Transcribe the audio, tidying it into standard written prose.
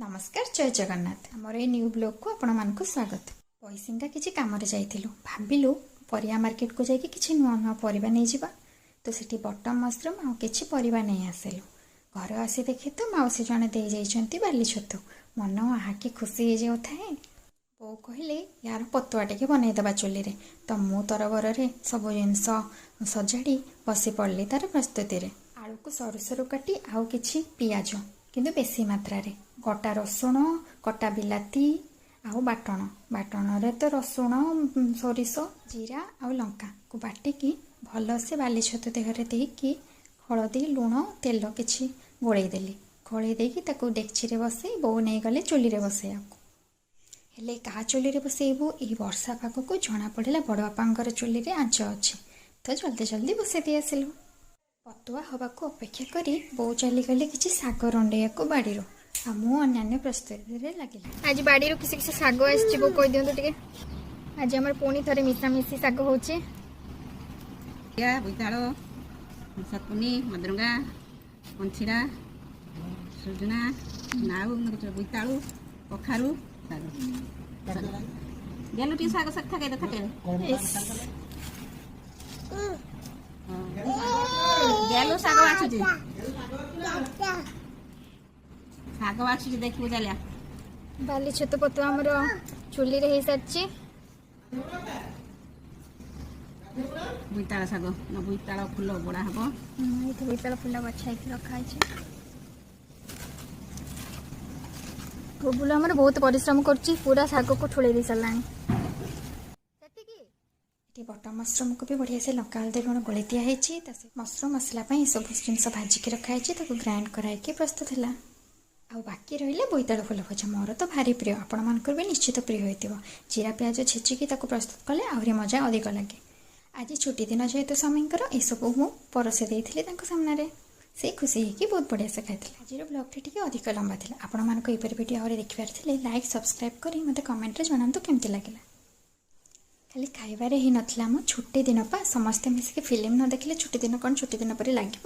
ନମସ୍କାର, ଜୟ ଜଗନ୍ନାଥ। ଆମର ଏଇ ନ୍ୟୁ ବ୍ଲଗ୍କୁ ଆପଣମାନଙ୍କୁ ସ୍ୱାଗତ। ବୈଶିଙ୍ଗା କିଛି କାମରେ ଯାଇଥିଲୁ। ଭାବିଲୁ ପରିବା ମାର୍କେଟକୁ ଯାଇକି କିଛି ନୂଆ ନୂଆ ପରିବା ନେଇଯିବା। ତ ସେଠି ବଟନ୍ ମସରୁମ୍ ଆଉ କିଛି ପରିବା ନେଇ ଆସିଲୁ। ଘରେ ଆସି ଦେଖି ତ ମାଉସୀ ଜଣେ ଦେଇ ଯାଇଛନ୍ତି ବାଲି ଛତୁ। ମନ ଆହାକି ଖୁସି ହେଇଯାଉଥାଏ। ବୋଉ କହିଲେ, ୟାର ପତୁଆ ଟିକେ ବନେଇଦେବା ଚୁଲିରେ। ତ ମୁଁ ତରବରରେ ସବୁ ଜିନିଷ ସଜାଡ଼ି ବସି ପଡ଼ିଲି ତାର ପ୍ରସ୍ତୁତିରେ। ଆଳୁକୁ ସରୁ ସରୁ କାଟି ଆଉ କିଛି ପିଆଜ, କିନ୍ତୁ ବେଶୀ ମାତ୍ରାରେ କଟା ରସୁଣ, କଟା ବିଲାତି ଆଉ ବାଟଣ। ବାଟଣରେ ତ ରସୁଣ, ସୋରିଷ, ଜିରା ଆଉ ଲଙ୍କାକୁ ବାଟିକି ଭଲସେ ବାଲି ଛତୁ ଦେହରେ ଦେଇକି ହଳଦୀ, ଲୁଣ, ତେଲ କିଛି ଗୋଳେଇ ଦେଲି। ଗୋଳେଇ ଦେଇକି ତାକୁ ଡେକ୍ଚିରେ ବସେଇ ବୋଉ ନେଇଗଲେ ଚୁଲିରେ ବସେଇବାକୁ। ହେଲେ କାହା ଚୁଲିରେ ବସେଇବୁ? ଏଇ ବର୍ଷା ପାଗକୁ ଜଣା ପଡ଼ିଲା ବଡ଼ ବାପାଙ୍କର ଚୁଲିରେ ଆଞ୍ଚ ଅଛି, ତ ଜଲ୍ଦି ଜଲ୍ଦି ବସେଇ ଦେଇ ଆସିଲୁ। ପତୁଆ ହେବାକୁ ଅପେକ୍ଷା କରି ବୋଉ ଚାଲିଗଲେ କିଛି ଶାଗ ରଣ୍ଡେଇବାକୁ ବାଡ଼ିରୁ, ଆଉ ମୁଁ ଅନ୍ୟାନ୍ୟ ପ୍ରସ୍ତୁତିରେ ଲାଗିଲି। ଆଜି ବାଡ଼ିରୁ କିଛି କିଛି ଶାଗ ଆସିଛି, ବୋଉ କହିଦିଅନ୍ତୁ ଟିକେ। ଆଜି ଆମର ପୁଣି ଥରେ ମିଶାମିଶି ଶାଗ ହଉଛି। ବୋଇତାଳୁ, ସତପୁନି, ମଦରଙ୍ଗା, କଞ୍ଛିରା, ସୁଜୁନା, ନାଉ, ବୋଇତାଳୁ, କଖାରୁ ଶାଗ। ଗେଲୁ, ଟିକେ ଶାଗ ଶାଗ ଥାକେ ଥାକେ। ଗେଲୁ, ଶାଗ ବାଛୁଛି, ଶାଗ ବାଛୁଛି, ଦେଖିବୁ ଚାଲିଆ। ବାଲି ଛତୁ ପତୁଆ ଆମର ଚୁଲିରେ ହେଇସାରିଛି। ବୋଇତାଳ ଶାଗ ନା ବୋଇତାଳ ଫୁଲ ବଡ଼ା ହବ। ଏଇଠି ବୋଇତାଳ ଫୁଲ ବଛା ହେଇକି ରଖା ହେଇଛି। ବୁବୁଲୁ ଆମର ବହୁତ ପରିଶ୍ରମ କରୁଛି, ପୁରା ଶାଗକୁ ଠୁଳେଇ ଦେଇ ସାରିଲାଣି। ସେତିକି। ଏଠି ବଟନ୍ ମସରୁମକୁ ବି ବଢ଼ିଆ ସେ ଲଙ୍କା, ହଳଦୀ, ଲୁଣ ଗୋଳେଇ ଦିଆହେଇଛି। ତା ସହିତ ମସରୁମ ମସଲା ପାଇଁ ଏସବୁ ଜିନିଷ ଭାଜିକି ରଖାହେଇଛି। ତାକୁ ଗ୍ରାଇଣ୍ଡ କରାହେଇକି ପ୍ରସ୍ତୁତ ହେଲା। ଆଉ ବାକି ରହିଲା ବୋଇତାଳୁ ଫୁଲ ଭଜା। ମୋର ତ ଭାରି ପ୍ରିୟ, ଆପଣମାନଙ୍କର ବି ନିଶ୍ଚିତ ପ୍ରିୟ ହୋଇଥିବ। ଜିରା, ପିଆଜ ଛେଚିକି ତାକୁ ପ୍ରସ୍ତୁତ କଲେ ଆହୁରି ମଜା ଅଧିକ ଲାଗେ। ଆଜି ଛୁଟି ଦିନ ଯେହେତୁ ସ୍ୱାମୀଙ୍କର, ଏସବୁ ମୁଁ ପରସି ଦେଇଥିଲି ତାଙ୍କ ସାମ୍ନାରେ। ସେ ଖୁସି ହେଇକି ବହୁତ ବଢ଼ିଆ ସେ ଖାଇଥିଲେ। ଆଜିର ବ୍ଲଗ୍ଟି ଟିକେ ଅଧିକ ଲମ୍ବା ଥିଲା। ଆପଣମାନଙ୍କୁ ଏପରି ଭିଡ଼ିଓ ଆହୁରି ଦେଖିବାର ଥିଲେ ଲାଇକ୍, ସବସ୍କ୍ରାଇବ୍ କରି ମୋତେ କମେଣ୍ଟରେ ଜଣାନ୍ତୁ କେମିତି ଲାଗିଲା। ଖାଲି ଖାଇବାରେ ହିଁ ନଥିଲା, ଆମ ଛୁଟି ଦିନ ପା। ସମସ୍ତେ ମିଶିକି ଫିଲ୍ମ ନ ଦେଖିଲେ ଛୁଟି ଦିନ କ'ଣ ଛୁଟି ଦିନ ପରି ଲାଗିବ?